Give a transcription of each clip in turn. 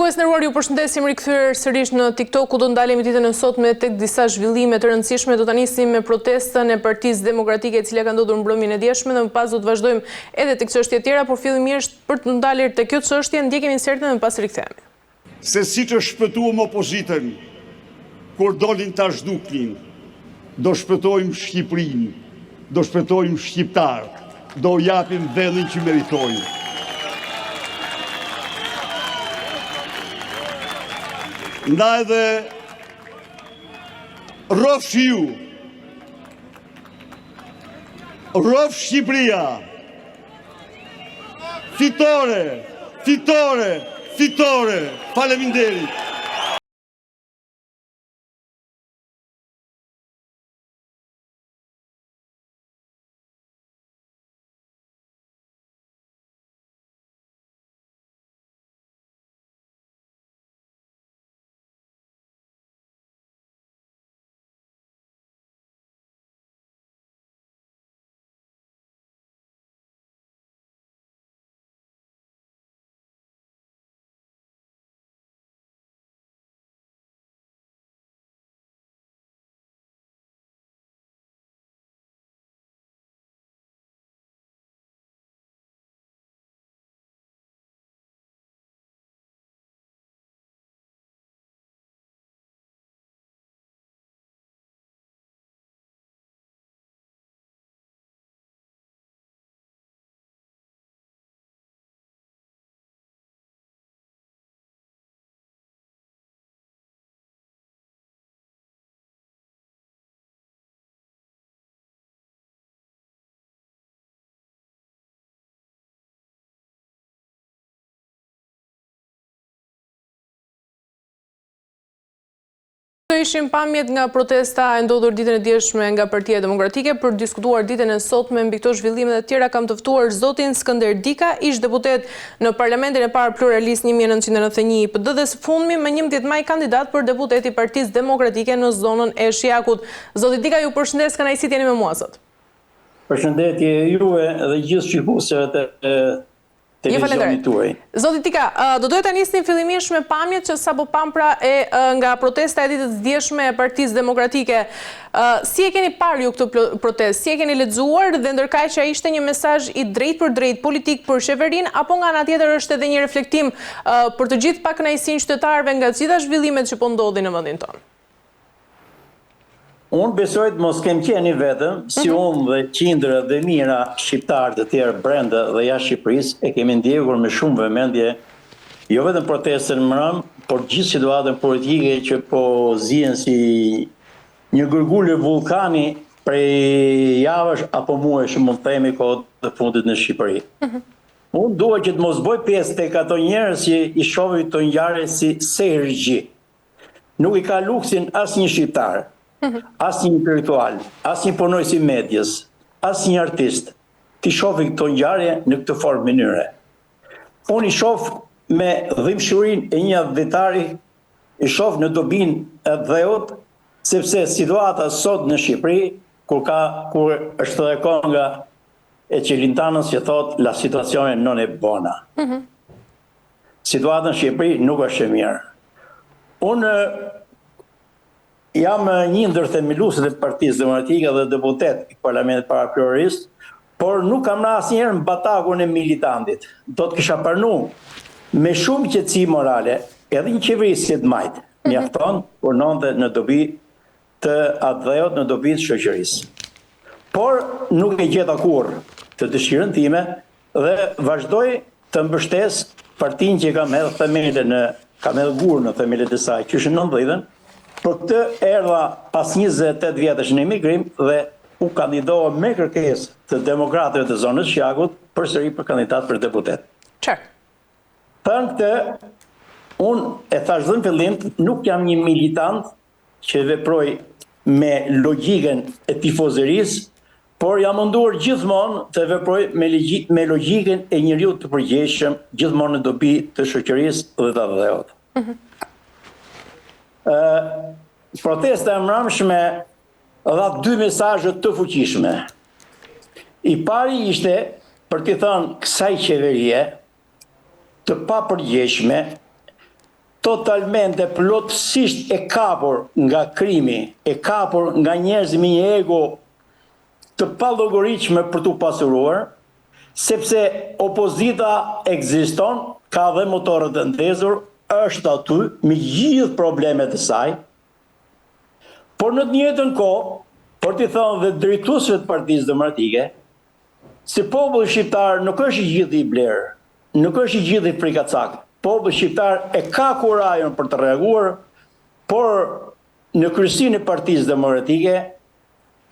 Shikues të nderuar, ju përshëndesim rikthyer sërish në TikTok, ku do ndalemi ditën e sotme tek disa zhvillime të rëndësishme. Do ta nisim me protestën e Partisë Demokratike, e cila ka ndodhur mbrëmjen e djeshme dhe më pas do të vazhdojmë edhe tek çështje të tjera, por fillimisht për të ndalur te kjo çështje, ndjekim insertin dhe më pas rikthehemi. Se siç e shpëtuam opozitën kur donin ta zhduknin, do shpëtojmë Shqipërinë, do shpëtojmë shqiptarët, do u japim vendin që meritojnë. Ndaj dhe rrofshi ju, rroftë Shqipëria, Fitore! Fitore! Fitore! Faleminderit! Këto ishin pamjet nga protesta e ndodhur ditën e djeshme nga Partia Demokratike për të diskutuar ditën e sotme mbi këto zhvillime dhe të tjera kam të ftuar zotin Skënder Dika, ish deputet në Parlamentin e parë pluralist 1991 i PD dhe së fundmi më 11 maj kandidat për deputet i Partisë Demokratike në zonën e Shijakut. Zoti Dika, ju përshëndes, kënaqësi të jeni me mua sot. Përshëndetje juve dhe gjithë shikuesve të televizionit tuaj. Zoti Dika, do doja ta nisnim fillimisht me pamjet që sapo pamë pra e nga protesta e ditës së djeshme e Partisë Demokratike. Si e keni parë ju këtë protestë? Si e keni lexuar dhe ndërkaq a ishte një mesazh i drejtpërdrejtë politik për qeverinë apo nga ana tjetër është edhe një reflektim për të gjithë pakënaqësinë qytetarëve nga të gjitha zhvillimet që po ndodhin në vendin tonë? Unë besoj të mos kem qenë i vetëm, si mhm. unë dhe qindra dhe mijëra shqiptarë të tjerë brenda dhe jashtë Shqipërisë e kemi ndjekur me shumë vëmendje jo vetëm protestën mbrëmë, por gjithë situatën politike që po zien si një gërgule vullkani prej javësh apo muajsh mund të themi kohët e fundit në Shqipëri. Mhm. Unë dua që të mos bëj pjesë tek ato njerëz që i shohin këto ngjarje si sehirxhi. Nuk i ka luksin asnjë shqiptar, asnjë intelektual, asnjë punonjës i medias, asnjë artist t'i shofi këto ngjarje në këtë formë mënyre. Unë i shof me dhimbshurinë e një atdhetari, i shof në dobinë e atdheut, sepse situata sot në Shqipëri, kur ka kur është edhe kënga e Çelentanës që thotë la situazione non è buona. Mm -hmm. Situata në Shqipëri nuk është e mirë. Unë jam një ndër themeluesit e Partisë Demokratike dhe deputet i Parlamentit parë pluralist, por nuk kam ra asnjëherë në batakun e militantit. Do të kisha pranu me shumë qetësi morale edhe një qeverisje të majtë. Mhm. Mjafton punonte në dobi të atdheut, në dobi të shoqërisë. Por nuk e gjeta kurrë të dëshirën time Dhe vazhdoj të mbështes partinë që kam hedhë themele në kam hedhë gurë në themelet e saj qysh në nëntëdhjetën. Për këtë erdha pas 28 vjetësh në emigrim dhe u kandidova me kërkesë të demokratëve të zonës Shijakut përsëri për kandidat për deputet. Qartë. Thënë këtë, unë e thashë dhe në fillim, nuk jam një militant që veproj me logjikën e tifozerisë, por jam munduar gjithmonë të veproj me, me logjikën e njeriut të përgjegjshëm, gjithmonë në dobi të shoqërisë dhe të atdheut. Mm -hmm. protesta e mramshme dha dy mesazhe të fuqishme. I pari ishte për t'i thënë kësaj qeverie të papërgjegjshme. totalmente plotësisht e kapur nga krimi, e kapur nga njerëz me një ego të pallogaritshme për t'u pasuruar, sepse opozita ekziston, ka dhe motorët e ndezur, është aty me gjithë problemet e saj, por në të njëjtën kohë, për t'i thënë dhe drejtuesve të Partisë Demokratike, se populli shqiptar nuk është i gjithë i blerë, nuk është i gjithë i frikacak. Populli shqiptar e ka kurajon për të reaguar, por në kryesinë e Partisë Demokratike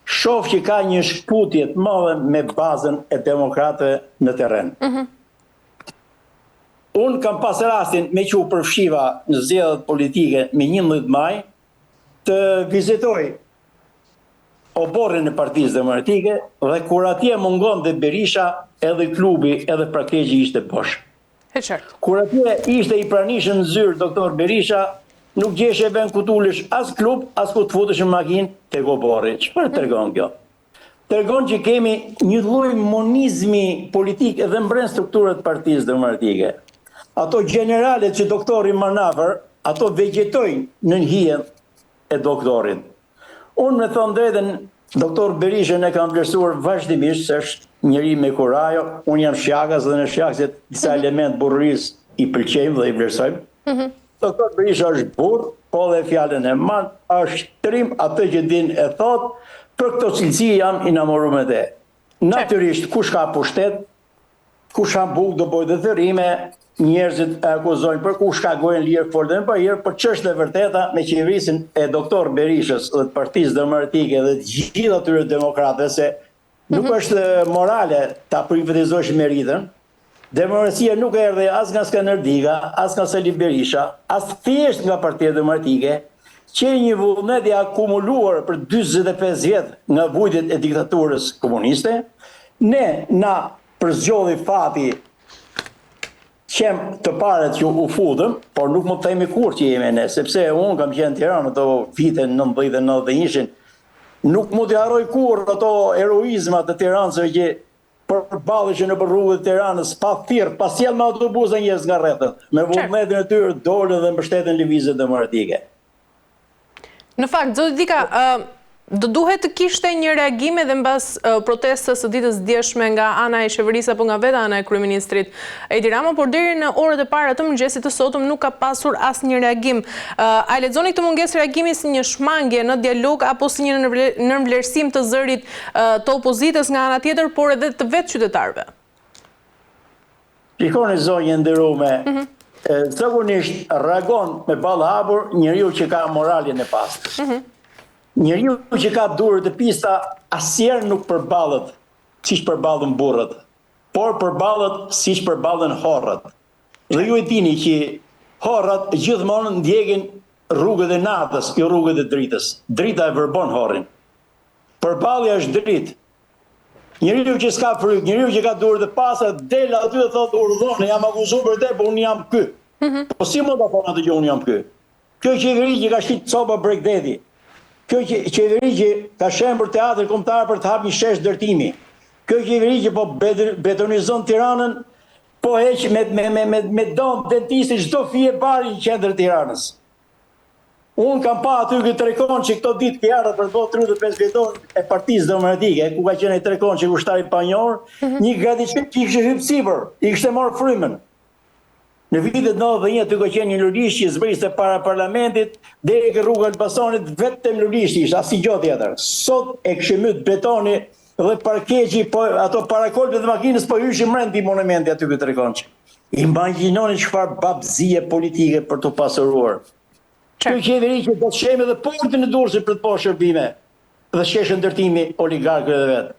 shoh që ka një shkëputje të madhe me bazën e demokratëve në terren. Mm -hmm. Unë kam pas rastin, meqë u përfshiva në zgjedhjet politike me 11 maj, të vizitoj oborrin e Partisë Demokratike dhe kur atje mungonte Berisha, edhe klubi, edhe parkeqi ishte bosh. E qartë. Kur atje ishte i pranishëm në zyrë doktor Berisha, nuk gjeshe vend ku të ulesh as klub, as ku të futesh në makinë tek oborri. Çfarë tregon kjo? Tregon që kemi një lloj monizmi politik edhe mbrenda strukturave të Partisë Demokratike. Ato gjeneralet që doktori mban afër, ato vegjetojnë nën hijen e doktorit. Unë me thënë drejtën, doktor Berishën e kam vlerësuar vazhdimisht se është njeri me kurajo, unë jam shijakas dhe ne shijakasit disa mhm. element burrërisë i pëlqejmë dhe i vlerësojmë. Mm -hmm. Doktor Berisha është burrë, po dhe fjalën e man, është trim, atë që din e thot, për këto cilësi jam i namoru me te. Natyrisht, kush ka pushtet, Kush ha bukë do bëjë dhe thërrime, njerëzit e akuzojnë për kush ka gojën lirë fol dhe me pahir, por ç'është e vërteta me qeverisjen e doktor Berishës dhe të Partisë Demokratike dhe të gjithë atyre demokratëve se nuk mhm. është morale ta privatizosh meritën. Demokracia nuk erdhi as nga Skënder Dika, as nga Sali Berisha, as thjesht nga Partia Demokratike, qe një vullnet i akumuluar për 45 vjet nga vujtjet e diktaturës komuniste, Ne na përzgjodhi fati qemë të parët që u futëm, por nuk mund të themi kurrë që jemi ne, sepse unë kam qenë në Tiranë ato vite 90 dhe 91-shin, nuk mund t'i harroj kurrë ato heroizma të tiransëve që përballeshin nëpër rrugët e Tiranës pa thirr, pa sjellë me autobusë njerëz nga rrethet, me vullnetin e tyre dolën dhe mbështetën Lëvizjen Demokratike. Në fakt, zoti Dika, do duhet të kishte një reagim edhe mbas protestës së ditës djeshme nga ana e qeverisë apo nga vetë ana e kryeministrit Edi Rama, por deri në orët e para të mëngjesit të sotëm nuk ka pasur asnjë reagim. A e lexoni këtë mungesë reagimi si një shmangie në dialog apo si një nënvlerësim të zërit të opozitës nga ana tjetër, por edhe të vetë qytetarëve? Shikoni zonjë e nderume, mhm. zakonisht reagon me ballë hapur njeriu që ka moralin e pastër. Mhm. Njeriu që ka duart e pista asnjëherë nuk përballet siç përballen burrat, por përballet siç përballen horrat. Dhe ju e dini që horrat gjithmonë ndjekin rrugët e natës, jo rrugët e dritës. Drita e vërbon horrin. Përballja është dritë. Njeriu që s'ka frikë, njeriu që ka duart e pastra, del aty dhe thotë urdhëroni, jam akuzuar për te, po unë jam ky. Mm -hmm. Po si mund ta thonë atë që unë jam ky? Kjo qeveri që ka shit copa bregdeti. Kjo qeveri që ka shembur teatrin kombëtar për të hapë një shesh ndërtimi. Kjo qeveri që po betonizon Tiranën, po heq me me me me, me dëm dentisti çdo fije bari në qendër të Tiranës. Unë kam pa aty këtë trekonshi këto ditë që erdha për të bërë 35 vjetorin e Partisë Demokratike, ku ka qenë ai trekonshi ushtar i panjohur, mm -hmm. një gradaçel që i kishte hypë sipër, i kishte marrë frymën. Në vitet 91 aty ka qenë një lulishtë që zbriste para parlamentit, deri ke rruga e Elbasanit, vetëm lulishtë ishte, asnjë gjë tjetër. Sot e kishte myt betoni dhe parkeqi, po, ato parakolpet e makinës po hyshin mrenda monumenti aty këtë trekonshi. Imagjinoni çfarë babëzie politike për t'u pasuruar. Kjo qeveri që do të shembi edhe portin e Durrësit për të bërë shërbime dhe sheshe ndërtimi oligarkëve të vet.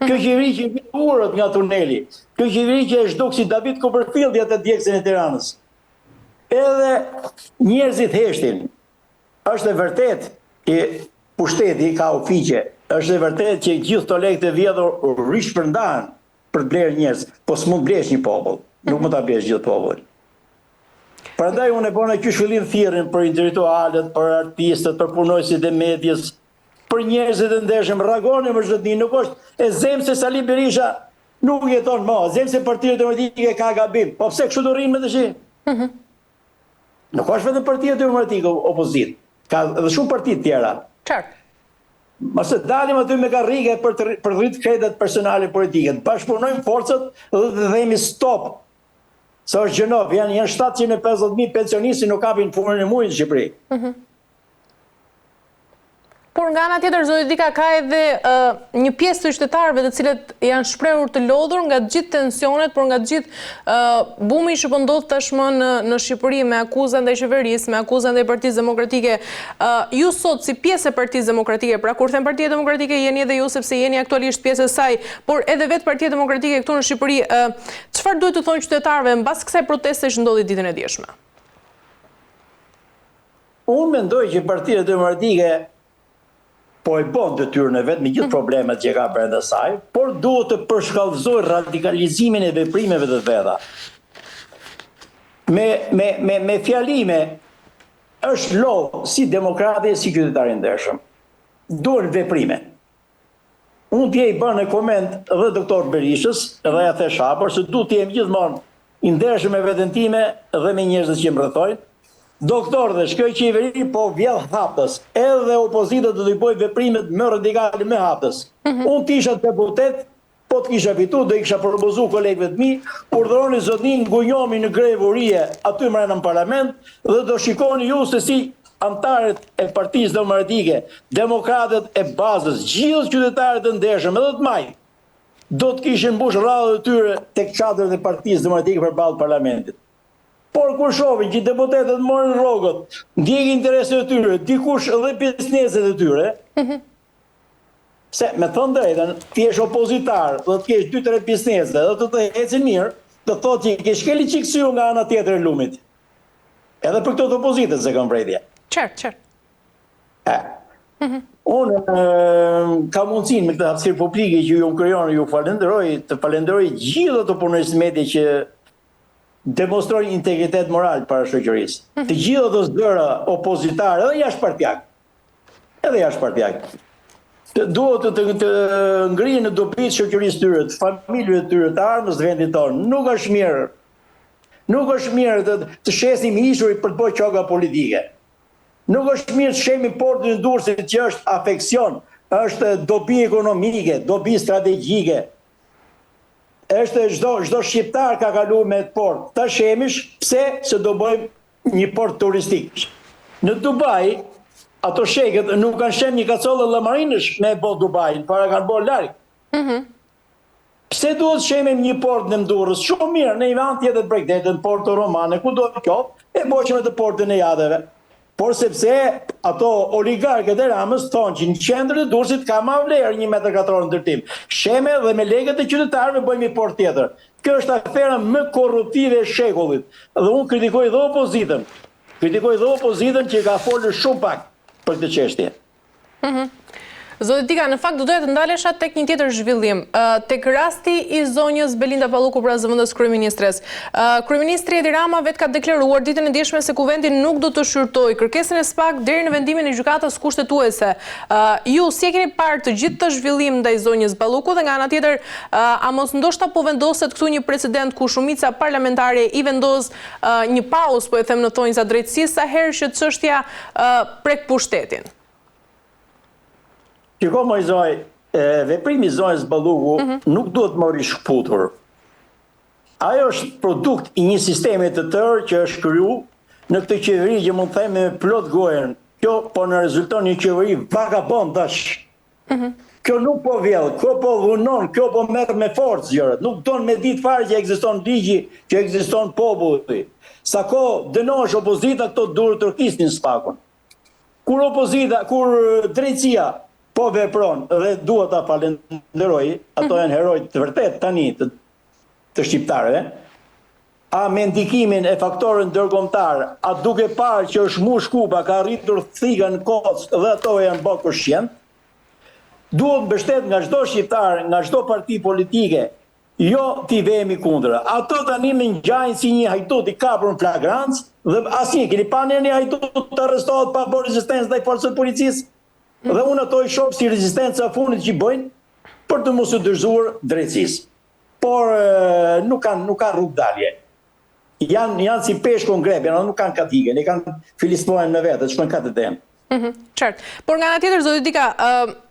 Kjo mhm. qeveri që vjedh urat nga tuneli. Kjo qeveri që e zhduk si David Copperfield atë djegësin e Tiranës. Edhe njerëzit heshtin. Është e vërtetë që pushteti ka ofiqe. Është e vërtetë që gjithë këto lekë të vjedhur rishpërndahen për të blerë njerëz, po s'mund të blesh një popull, nuk mund ta blesh gjithë popullin. Prandaj unë e bona qysh fillim thirrjen për intelektualët, për artistët, për punonjësit e medies, për njerëzit e ndershëm, reagoni mor zotni, nuk është e zemë se Sali Berisha nuk jeton më, e zemë se Partia Demokratike ka gabim. Po pse kështu do rrimë tash? Mhm. Nuk është vetëm Partia Demokratike opozitë, ka edhe shumë parti të tjera. Qartë. Mos të dalim aty me karrige për të për të rritë kredat personale politike, të bashkëpunojmë forcat dhe të themi stop. Se është gjynah, janë janë 750.000 pensionistë që nuk kapin fundin e muajit në Shqipëri. Mm -hmm. Por nga ana tjetër, zoti Dika, ka edhe një pjesë të qytetarëve të cilët janë shprehur të lodhur nga të gjithë tensionet, por nga të gjithë bumi që po ndodh tashmë në në Shqipëri me akuza ndaj qeverisë, me akuza ndaj Partisë Demokratike. Ju sot si pjesë e Partisë Demokratike, pra kur them Partia Demokratike jeni edhe ju sepse jeni aktualisht pjesë e saj, por edhe vetë Partia Demokratike këtu në Shqipëri, çfarë duhet t'u thonë qytetarëve mbas kësaj proteste që ndodhi ditën e djeshme? Unë mendoj që Partia Demokratike po e bën detyrën e vet me gjithë mhm. problemet që ka brenda saj, por duhet të përshkallëzojë radikalizimin e veprimeve të veta. Me me me me fjalime është lodh si demokrati si qytetari i ndershëm. Duhen veprime. Unë dje i bëra koment dhe doktor Berishës dhe ia thashë hapur se duhet të jem gjithmonë i ndershëm me veten time dhe me njerëzit që më rrethojnë. Doktor dhe kjo qeveri po vjedh haptas, edhe opozita do t'i bëjë veprimet më radikale më haptas. Mm -hmm. Unë të isha deputet, Po të kisha fitu, do i kisha propozu kolegëve të mi, urdhëroni zotni ngunjohemi në grevë urie aty mrena në parlament dhe do shikoni ju se si anëtarët e Partisë Demokratike, demokratët e bazës, gjithë qytetarët e ndershëm edhe të majtë, do të kishin mbush radhët e tyre tek çadrat e Partisë Demokratike përballë parlamentit. Por kur shohin që deputetët morën rrogat, ndjekin interesat e tyre, dikush edhe bizneset e tyre, mhm. Se, me thënë drejtën, të jesh opozitar dhe të kesh 2-3 biznese dhe të të ecin mirë, do të thotë që ke shkel një çikë syun nga ana tjetër e lumit. Edhe për këto të opozitës e kam vërejtje. Qartë, qartë. E. Mhm. Unë kam mundësinë me këtë hapësirë publike që ju më krijoni, ju falenderoj, të falenderoj gjithë ato punonjës media që demonstrojnë integritet moral para shoqërisë. Mhm. Të gjithë ato zëra opozitarë edhe jashtë partiak, Edhe jashtë partiak. Të duhet të, të, të ngrihen në dobi të shoqërisë tyre, të familjeve të tyre, të ardhmes të vendit tonë. Nuk është mirë. Nuk është mirë të, të shesim ishuj për të bërë qoka politike. Nuk është mirë të shembim portin e Durrësit që është afeksion, është dobi ekonomike, dobi strategjike. Është çdo çdo shqiptar ka kalu me atë port. Ta shemish, pse se do bëjmë një port turistik. Në Dubai, ato shejkët nuk kanë shem një kacolle llamarinësh me e bo Dubain, por e kanë bo larg. Mm -hmm. Pse duhet shemim një port në Durrës? Shumë mirë, në një anë tjetër të bregdetit, në Porto Romane, kudo qoftë, e boshim atë portin e jahteve. Por sepse ato oligarkët e Ramës thonë që në qendër të Durrësit ka ma vlerë një metër katror ndërtim. Sheme dhe me lekët e qytetarëve bëjmë një port tjetër. Kjo është afera më korruptive e shekullit dhe unë kritikoj dhe opozitën. Kritikoj dhe opozitën që ka folur shumë pak për këtë çështje. Mhm. Zoti Dika, në fakt do doja të ndalesha tek një tjetër zhvillim, tek rasti i zonjës Belinda Balluku, pra zëvendës kryeministres. Kryeministri Edi Rama vetë ka deklaruar ditën e djeshme se Kuvendi nuk do të shqyrtojë kërkesën e SPAK deri në vendimin e Gjykatës Kushtetuese. Ju si e keni parë të gjithë këtë zhvillim ndaj zonjës Balluku dhe nga ana tjetër A mos ndoshta po vendoset këtu një precedent ku shumica parlamentare i vendos një pauzë, po e them në thonjëza drejtësisë, sa herë që çështja prek pushtetin? Shiko moj zonjë, veprimi i zonjës Balluku mhm. nuk duhet marrë i shkëputur. Ajo është produkt i një sistemi të tërë që është kriju në këtë qeveri që mund të themi me plot gojën. Kjo po na rezulton një qeveri vagabondësh. Mhm. Kjo nuk po vjedh, kjo po dhunon, kjo po merr me forcë gjërat. Nuk don me ditë fare që ekziston ligji, që ekziston populli. Sa kohë dënohesh opozita, këto duartrokisnin SPAK-un. Kur opozita, kur drejtësia po vepron dhe dua ta falenderoj, ato mhm. janë heroj të vërtetë tani të, të shqiptarëve, a me ndikimin e faktorëve ndërkombëtarë, a duke parë që është mush kupa, ka arritur thika në kockë dhe ato janë bërë koshient, duhet mbështet nga çdo shqiptar, nga çdo parti politike, jo t'i vemi kundër. Ato tani më ngjajnë si një hajdut i kapur në flagrancë dhe asnjë, keni pa një hajdut të arrestohet pa bërë rezistencë ndaj forcës së policisë? Dhe unë ato i shoh si rezistenca e fundit që bëjnë për të mos u dorëzuar drejtësisë. Por nuk kanë nuk ka rrugëdalje. Janë janë si peshku në grep, janë nuk kanë ka të ikin, e kanë filistojnë me vete, shkojnë ka të den. Mhm, qartë. Por nga ana tjetër, zoti Dika,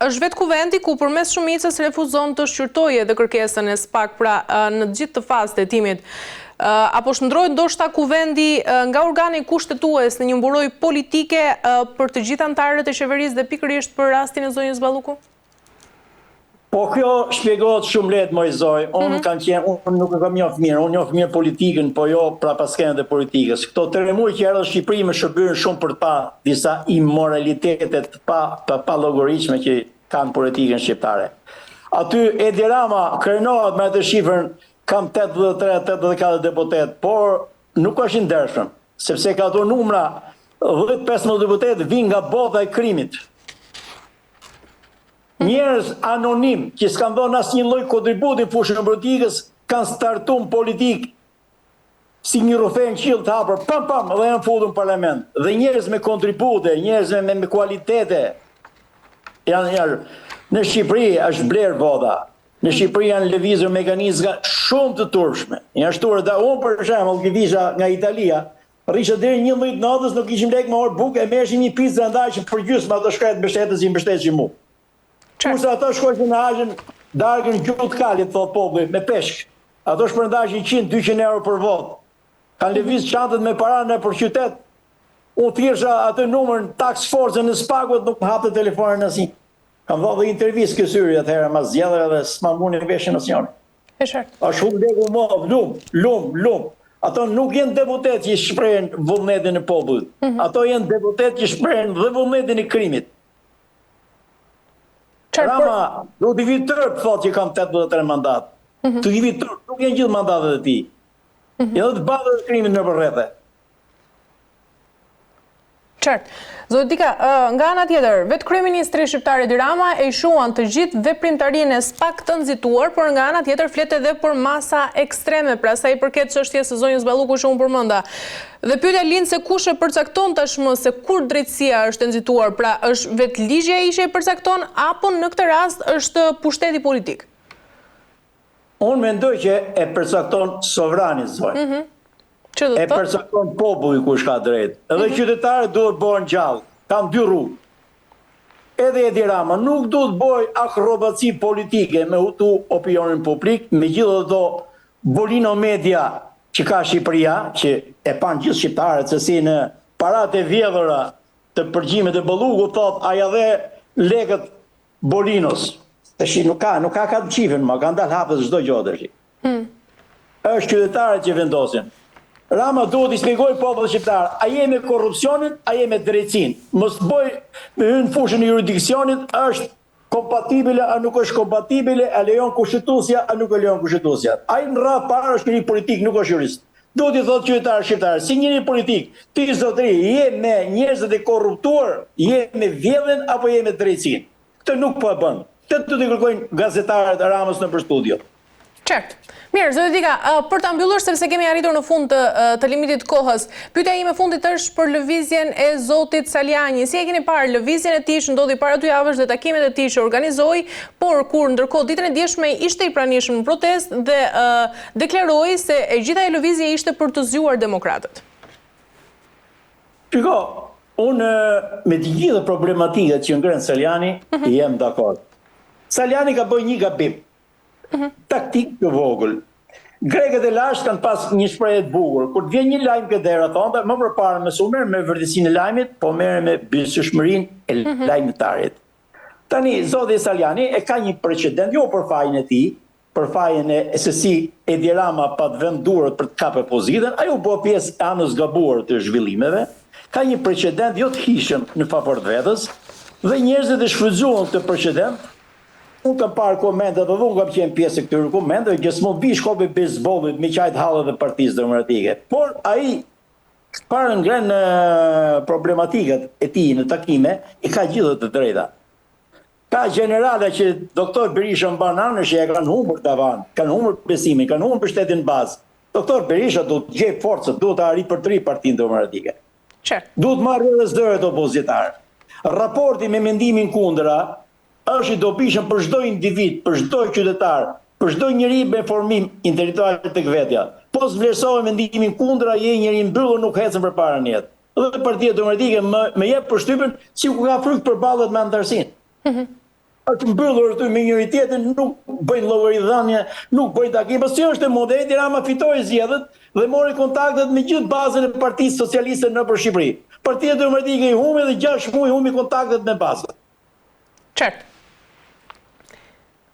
është vetë kuvendi ku përmes shumicës refuzon të shqyrtojë edhe kërkesën e SPAK, pra në të gjithë këtë fazë të hetimit. A po shndërrohet ndoshta kuvendi nga organi kushtetues në një mburojë politike për të gjithë anëtarët e qeverisë dhe pikërisht për rastin e zonjës Balluku? Po kjo shpjegohet shumë lehtë moj zonjë. Unë mm -hmm. kam qenë, unë nuk e kam njoh mirë, unë njoh mirë politikën, po jo prapaskenat e politikës. Këto tre muaj që erdha në Shqipëri më shërbyen shumë për të pa disa imoralitete të pa të pallogaritshme që kanë politikën shqiptare. Aty Edi Rama krenohet me atë shifrën kam 83, 84 deputet, por nuk është i ndershëm, sepse ka ato numra 10-15 deputet vijnë nga bota e krimit. Njerëz anonim që s'kanë dhënë asnjë lloj kontributi në fushën e politikës, kanë startu në politikë si një rrufe në qiell të hapur, pam pam dhe janë futur në parlament. Dhe njerëz me kontribute, njerëz me me kualitete janë janë në Shqipëri është blerë vota. Në Shqipëri janë lëvizur mekanizma shumë të turpshme. Janë shtuar dhe unë për shembull që visha nga Italia, Rrisha deri në 11 të natës nuk kishim lekë me marrë bukë e merrshim një picë e ndajshim për gjysmë ato shkret mbështetës që mbështetshin mu. Kurse ato shkojshin e hajshin darkën në gjuhë të kalit, thotë populli, me peshk. Ato shpërndajshin 100-200 euro për votë. Kanë lëviz çantat me para nëpër qytet. Unë thirrsha atë numër në task forcën e SPAK-ut, nuk më hapte telefonin asnjë. Kam dhënë dhe intervistë ke Syri atëherë mas zgjedhjeve dhe s'ma vuni veshin asnjëri. E qartë. Është humb leku i madh, lum, lum, lum. Ato nuk janë deputetë që shprehin vullnetin e popullit. Mm -hmm. Ato janë deputetë që shprehin dhe vullnetin e krimit. Qartë, Rama, do t'i vijë turp, thotë që kam 83 mandat. Mm -hmm. T'i vijë turp, nuk janë gjithë mandatet e tij. Mm -hmm. Janë të bandës krimit nëpër rrethe. Qartë. Zoti Dika, nga ana tjetër, vetë kryeministri shqiptar Edi Rama e quan të gjithë veprimtarinë e SPAK të nxituar, por nga ana tjetër flet edhe për masa ekstreme, pra sa i përket çështjes së zonjës Balluku që unë përmenda. Dhe pyetja lind se kush e përcakton tashmë se kur drejtësia është e nxituar, pra është vetë ligji ai që e përcakton apo në këtë rast është pushteti politik? Unë mendoj që e përcakton sovrani, zonjë. Mm -hmm. Që do të E përcakton populli kush ka drejt. Edhe mm -hmm. qytetarët duhet bëhen gjallë. Kanë dy rrugë. Edhe Edi Rama nuk duhet bëjë akrobaci politike me hutu opinionin publik, me gjithë ato Bolino Media që ka Shqipëria, që e panë gjithë shqiptarët se si në parat e vjedhura të përgjimit të Ballukut, thotë, a ia dhe lekët Bolinos. Tashi nuk ka, nuk ka ka të fshihen më, kanë dalë hapës çdo gjë tashi. Hmm. Është qytetarët që vendosin. Rama duhet t'i shpjegojë popullit shqiptar, a je me korrupsionin, a je me drejtësinë. Mos bëj me hyrë në fushën e juridiksionit, është kompatibile a nuk është kompatibile, a lejon kushtetuesja a nuk e lejon kushtetuesja. Ai në radhë parë është njeri politik, nuk është jurist. Duhet t'i thotë qytetarëve shqiptarë, si njeri politik, ti zotëri, je me njerëzit e korruptuar, je me vjedhjen apo je me drejtësinë? Këtë nuk po e bën. Këtë do t'i kërkojnë gazetarët e Ramës nëpër studio. Qartë. Mirë, zoti Dika, për ta mbyllur sepse kemi arritur në fund të, të limitit të kohës. Pyetja ime e fundit është për lëvizjen e zotit Salianji. Si e keni parë lëvizjen e tij që ndodhi para dy javësh dhe takimet e tij që organizoi, por kur ndërkohë ditën e djeshme ishte i pranishëm në protestë dhe deklaroi se e gjitha ajo lëvizje ishte për të zgjuar demokratët. Shiko, unë me të gjitha problematikat që ngren Salianji, mm -hmm. jam dakord. Salianji ka bërë një gabim. Mm -hmm. Taktik të vogël. Grekët e lashtë kanë pas një shprehje të bukur. Kur të vjen një lajm ke dera thonë, më përpara mos u merr me vërtetësinë e lajmit, po merre me besueshmërinë e mm -hmm. lajmëtarit. Tani zoti Salianji e ka një precedent jo për fajin e tij, për fajin e se si Edi Rama pat vënë duart për të kapë opozitën, ai u bë pjesë e anës gabuar të zhvillimeve, ka një precedent jo të hijshëm në favor të vetes dhe njerëzit e shfrytëzuan këtë precedent. Unë kam parë komente dhe unë kam qenë pjesë e këtyre komenteve që s'mund vish kope bejsbollit me qajt hallet e Partisë Demokratike. Por ai çfarë ngren problematikat e tij në takime, i ka gjithë të drejta. Ka gjenerala që doktor Berisha mban anësh që e kanë humbur davanë, kanë humbur besimin, kanë humbur mbështetjen në bazë. Doktor Berisha duhet të gjejë forcën, duhet ta ripërtërijë Partinë Demokratike. Qartë. Duhet marrë edhe zërat opozitarë. Raporti me mendimin kundra është i dobishëm për çdo individ, për çdo qytetar, për çdo njeri me formim intelektual tek vetja. Po s'vlerësove mendimin kundra, je njeri i mbyllur, nuk ecën përpara në jetë. Dhe Partia Demokratike më më jep përshtypjen sikur ka frikë të përballet me anëtarësinë. Mm Është mbyllur aty me njëri tjetrin, nuk bëjnë llogaridhënie, nuk bëjnë takim. Po si është e mundur? Edi Rama fitoi zgjedhjet dhe mori kontaktet me gjithë bazën e Partisë Socialiste nëpër Shqipëri. Partia Demokratike i humbi dhe 6 muaj humbi kontaktet me bazën. Qartë.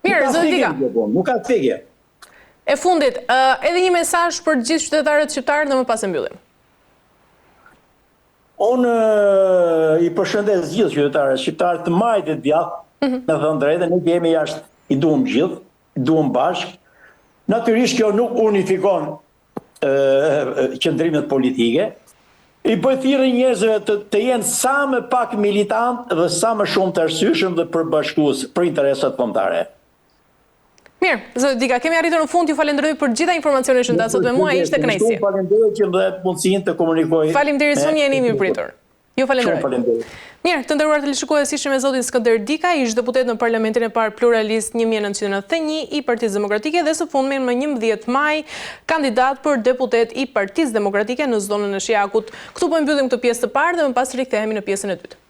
Mirë, zoti Dika. Nuk ka fikje. E fundit, edhe një mesazh për gjithë qytetarët shqiptarë dhe më pas e mbyllim. Unë i përshëndes gjithë qytetarët shqiptarë të majtë e të djathtë, mhm. me thënë drejtën, ne jemi jashtë, i duam gjithë, i duam bashkë. Natyrisht kjo nuk unifikon qëndrimet politike. I bëj thirrje njerëzve të, të jenë sa më pak militant dhe sa më shumë të arsyeshëm dhe përbashkues për interesat kombëtare. Mirë, zoti Dika, kemi arritur në fund, ju falenderoj për gjitha informacionet që ndatë sot me mua, ishte kënaqësi. Shumë faleminderit që më dhatë mundësinë të komunikoj. Faleminderit shumë, jeni i mirëpritur. Ju falenderoj. Shumë faleminderit. Mirë, të nderuar teleshikues, ishim me zotin Skënder Dika, ish deputet në Parlamentin e parë pluralist 1991 i Partisë Demokratike dhe së fundmi më 11 maj kandidat për deputet i Partisë Demokratike në zonën e Shijakut. Këtu po e mbyllim këtë pjesë të parë dhe më pas rikthehemi në pjesën e dytë.